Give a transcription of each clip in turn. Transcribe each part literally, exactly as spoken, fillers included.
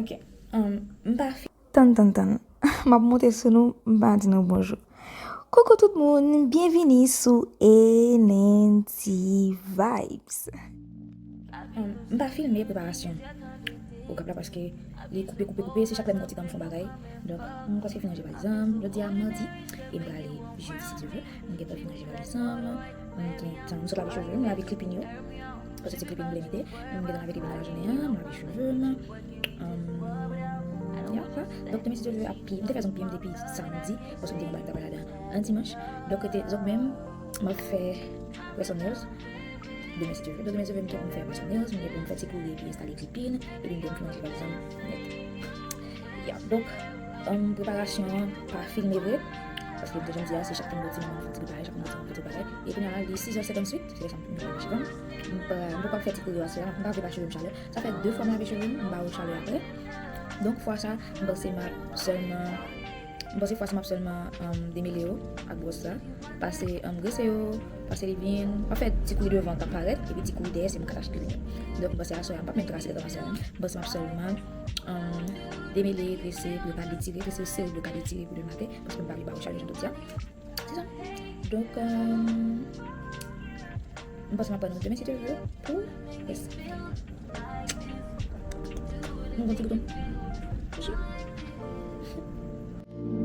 Ok. Um, m pa fi- Tann, tann, tann. M ap monte sou nou, m pa di nou bonjou. Koukou tout moun, byenvini sou N N T Vibes. Um, m pa filme preparasyon okap la paske li koupe, koupe, koupe, se chak lè m gen yon ti tan m fè yon bagay. Donk, m prèske fin ranje valiz lan, jodi a madi, e m prale jedi si Dye vle. M gentan fin ranje valiz lan, m gentan, m sot lave cheve m, m lave klipin yo. Paske se klipin m vle mete. M gentan lave klipin nan lajounen an, m lave cheve m. Um, ya, sa. Donk, demen si Dye vle ap pi, m te fè zong pi m depi samdi, paske m te gen bagay m t ap fè ladan an dimanch. Donk, rete zong menm, m ap fè press on nails. Demen si Dye vle. Donk, demen si Dye vle, m gen pou m fè press on nails, m gen pou m fè ti kouri epi enstale klipin, epi m gen pou m fè yon ti valiz lan nèt. Ya, donk, um, preparasyon an pa filme vre, paske m te janm di a, se chak tan m bò ti manman m fè ti bagay, chak tan m bò ti manman m fè ti bagay. E kounye a la, li sis è senkanntuit, se lè sa m fin lave cheve m. M pa, m poko ap fè ti kouri yo aswè a, m pa vle ba cheve m chalè. Sa fè de fwa m lave cheve m, m ba yo chalè apre. Donk, fwa sa, m panse m ap sèlman, m panse fwa sa m ap sèlman, um, demele yo ak bwòs la. Pase, um, grese yo, pase leave-in, m ap fè ti kouri devan k ap parèt, epi ti kouri dèyè, se m k ap achte leave-in yo. Donk, m panse aswè a, m p ap menm trase tan aswè a menm. M panse m ap sèlman, um, demele, grese, pou yo ka detire, grese yo sere pou yo ka detire pou demen maten, paske m pa vle ba yo chalè jan jodi a. Se sa. Donk, euh, m panse m ap pran nou demen si Dye vle pou rès. Nou gon ti bouton.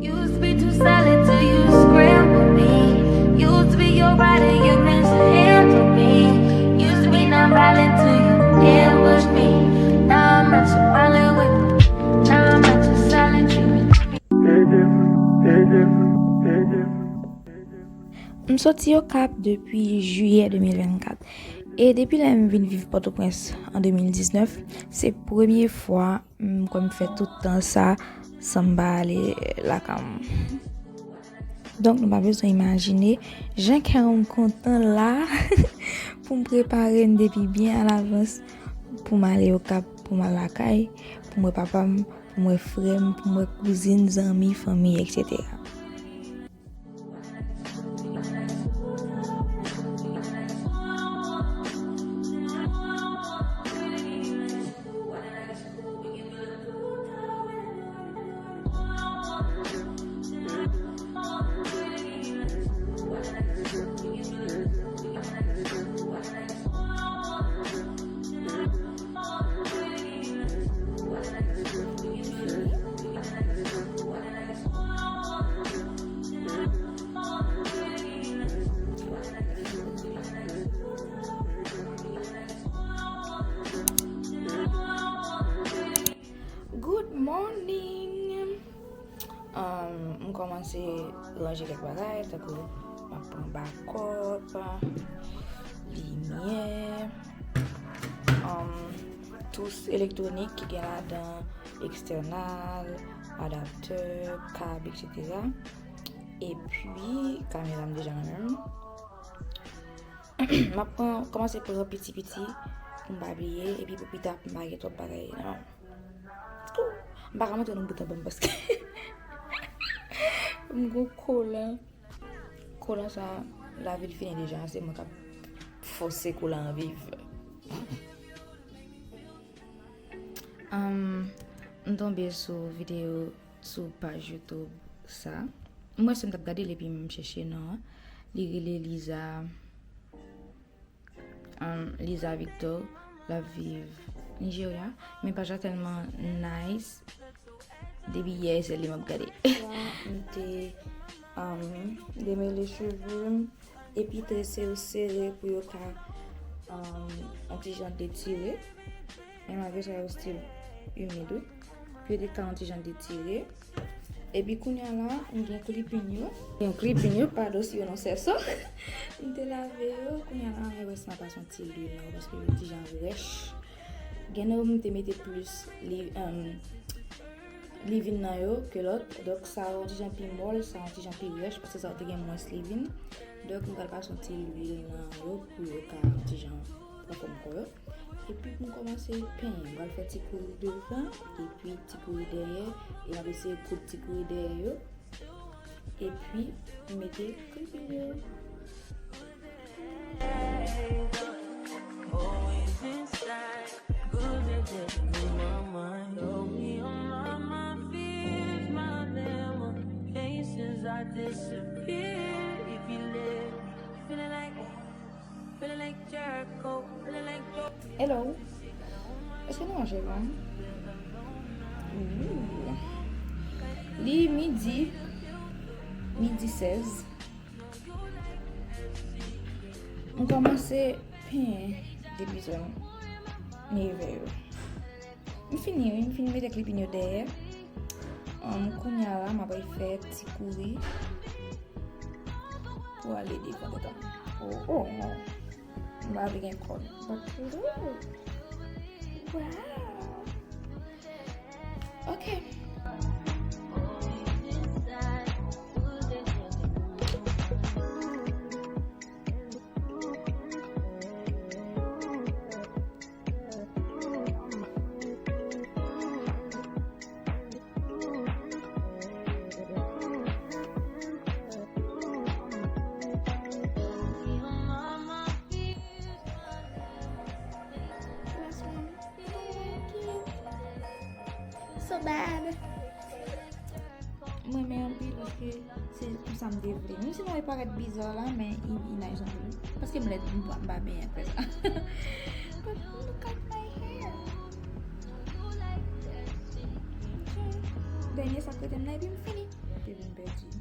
Used to be too solid till you scramble me. Used to be your body, you managed to handle me. Used to be non-violent till you ambush me. Now I'm at your wallet with, now I'm at your silent treatment. M soti Okap depi jiyè de mil vennkat. E depi lè m vin viv Pòtoprens an de mil diznèf, se premye fwa m kwè m fè tout tan sa san m pa ale lakay m. Donk, nou pa bezwen imajine jan kè m kontan la pou m prepare m depi byen alavans pou m ale Okap, pou m al lakay, pou m wè papa m, pou m wè frè m, pou m wè kouzin, zanmi, fanmi, etsetera. Good morning. Um, m kòmanse ranje kèk bagay, tankou m ap pran bakòp, limyè, um, tous elektwonik ki gen ladan ekstènal, adaptè, kab, etsetera. Epi, kamera m deja nan men m. M ap pran, kòmanse pran piti piti pou m pa bliye, epi pou pita pou m pa gen twòp bagay nan men m. M pa ka montre nou bout an ban m paske m gon kolan. Kolan sa, lavi l fini deja, se mwen k ap fòse kolan an viv. Um, m tonbe sou videyo sou paj YouTube sa. M wè si m t ap gade l epi m chèche non an. Li rele Liza, um, Liza Victor, l ap viv Nigeria, men paj la tèlman nice. Depi yè, e sèl li m ap gade. La, m te, um, demele cheve m, epi trese yo sere pou yo ka, um, yon ti jan detire. Men malgre sa, yo still imid, wi. Pou yo te ka yon ti jan detire. Epi kounye a la, m gen klipin yo. Gen klipin yo, padon si yo nan sèso. M te lave yo, kounye a la, mwen wè si m ap pase yon ti lwil nan yo, paske yo ti jan rèch. Gen nan yo, m te mete plis li, um, leave-in nan yo ke lòt. Donk, sa yo yon ti jan pi mòl, sa yo yon ti jan pi rèch, paske sa yo te gen mwens leave-in. Donk, m pral pase yon ti lwil nan yo pou yo ka yon ti jan pran fòm kò yo. Epi pou m kòmanse penyen, m pral fè ti kouri devan, epi ti kouri dèyè, e m ap eseye koud ti kouri dèyè yo, epi m mete klipin yo. Always inside, good as every mama. Hello. Èske nou an jere? Ooh. Li midi, midi sèz. M kòmanse penyen de bizòm nevè yo. M fini, wi, m fin mete klipin yo dèyè. Um, kounye a la, m ap al fè ti kouri pou ale devan tèt an. Oh, oh, non. M pa vle gen kòd. But, ooh. Wow. Ok. So bad. Mwen renmen anpil paske se pou sa m te vle. Menm si mwen parèt biza la, men i, i nice anpil. Paske m lèd, m pa, m pa benyen apre sa. But look at my hair. Dènye sa k rete m nan, epi m fini. Epi m pèdi.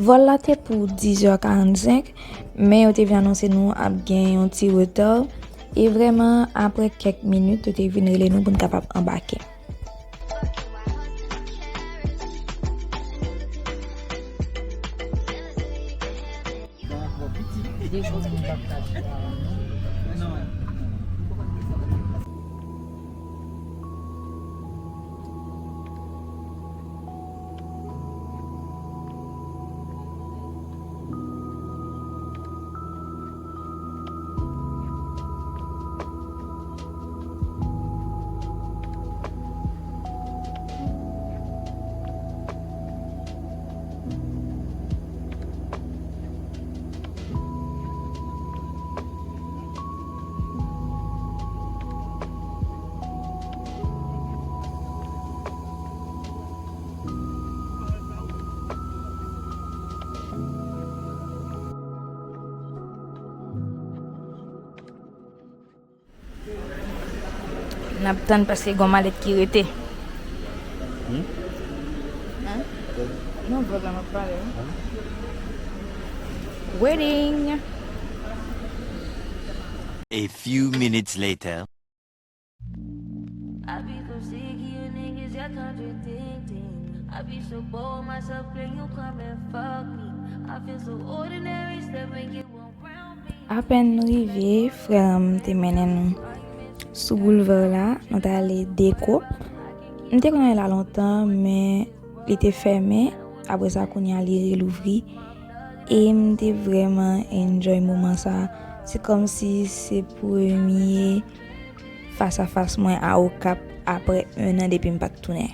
Vòl la te pou diz è karannsenk, men yo te vin anonse nou ap gen yon ti reta. E vrèman, apre kèk minit, yo te vin rele nou pou n kapab anbake. N ap tann paske gon malèt ki rete. Hmm? Hein? Non, vlog la m ap pale, wi. Waiting. A few minutes later. I be so sick of you niggas, you're contradicting. I be so bored myself, playing you come and fuck me. I feel so ordinary, stepping you around me. Apèn nou rive, frè m te mennen nou sou boulva la, nou t ale Deko. M te konn al la lontan, men li te fèmen. Apre sa, kounye a, li relouvri. E m te vrèman enjoy moman sa. Se kòmsi se premye fas a fas mwen a Okap apre en an depi m pa t tounen.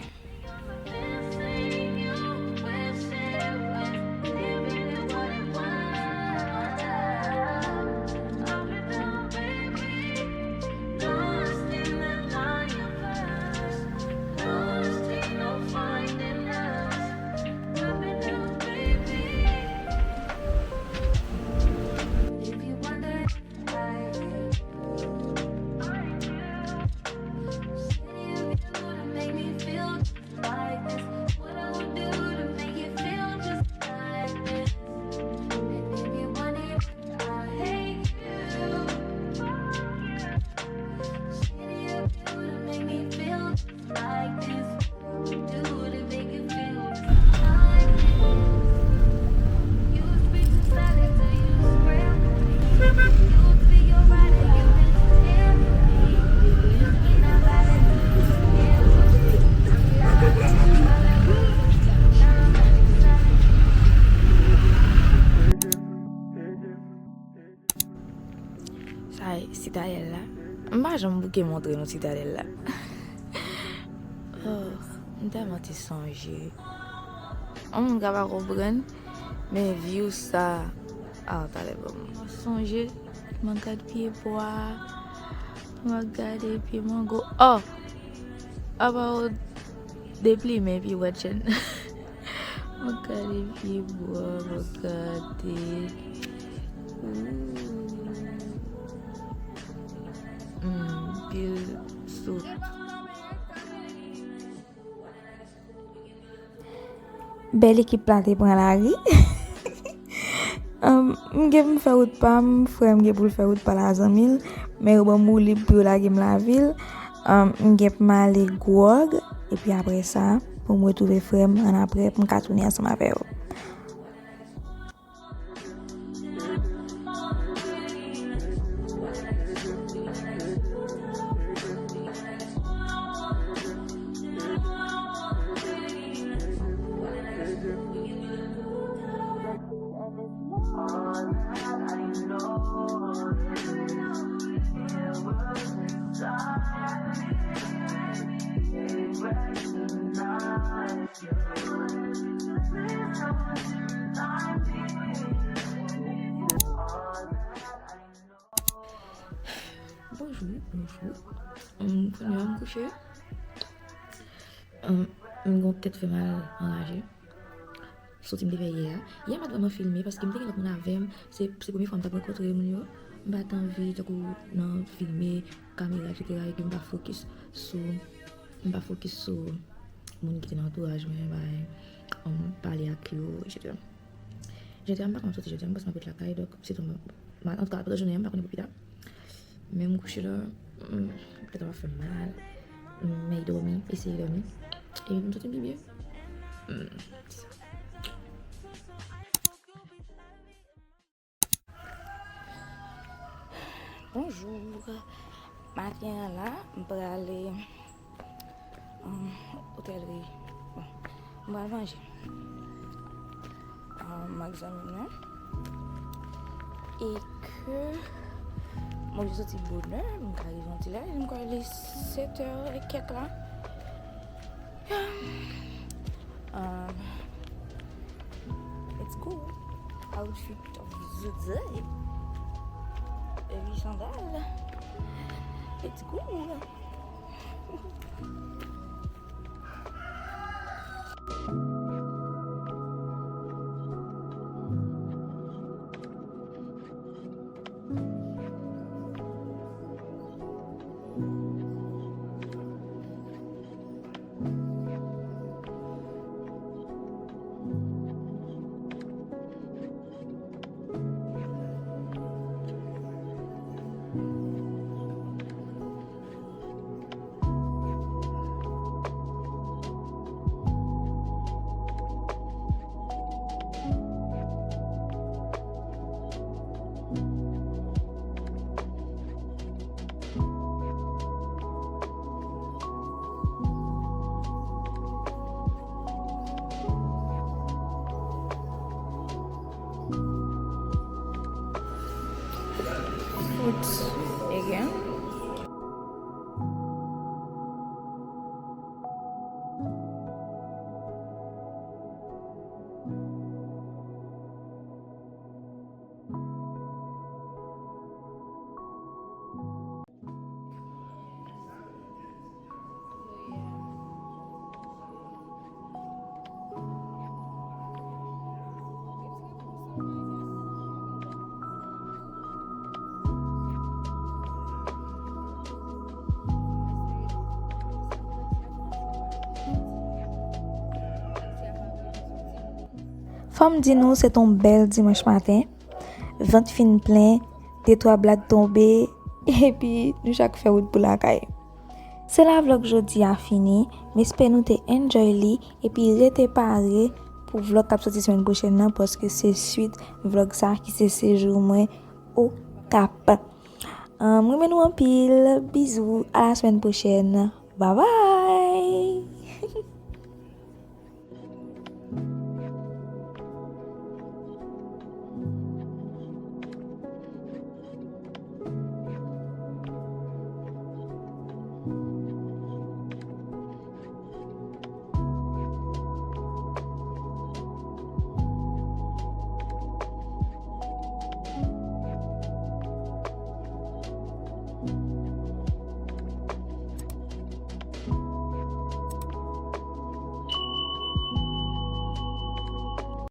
Jan m bouke montre nou Sitadèl la. Oh, m tèlman te sonje. Yon moun ka pa konprann, men view sa. Ah, talè ban m sonje. M ap gad pye bwa. M ap gade pye mango. Oh! Apa w deplimen epi w wè chèn. M ap gade pye bwa, m ap gade. Ooh. Hmm, pil sou. Bèl ekip la te pran lari. Um, m gen pou m fè wout pa m, frè m gen pou l fè wout pa l a zanmi l, men yo ban m woulib pou yo lage m lavil. Um, m gen pou m ale gwòg, epi apre sa, pou m retwouve frè m annapre, pou m ka tounen ansanm avè yo. Bonjou, bonjou. Hum, kounye a m kouche. Hum, m gon tèt fè mal anraje. Soti m te fè yè a. Yè m pa t vrèman filme paske m te gen lòt moun avè m. Se, se premye fwa m t ap rankontre moun yo. M pa t anvi tankou nan filme, kamera, etsetera, epi m pa fokis sou, m pa fokis sou moun ki te nan antouraj mwen, bay, um, pale ak yo, etsetera. Jodi a, m pa konn soti jodi a, m panse m ap ret lakay, donk, se tou, m, m, antouka, pandan jounen an, m pa konn pou pita. Men m kouche la, mm, tèt ap fè m mal, m, m dòmi, eseye dòmi. Epi pou m santi m pi byen. Mm, se sa. Bonjou. Maten an la, m prale, um, otèlri. Bon, m pral manje. Um, m ak zanmi m nan. E ke m oblije soti bonè, m ka rive yon ti lè, m kwè li sèt è e kèk la. Um, let's go. Outfit of the day. Epi sandal. Let's go. Foot again. Fò m di nou, se t on bèl dimanch maten. Vant fin plen, de twa blag tonbe, epi nou chak fè wout pou lakay. Se la vlòg jodi a fini, m espè nou te enjoy li, epi rete pare pou vlòg k ap soti semèn pwochèn nan, paske se swit vlòg sa ki se sejou mwen Okap. Ahn, m renmen nou anpil, bizou, a la semèn pwochèn, babay!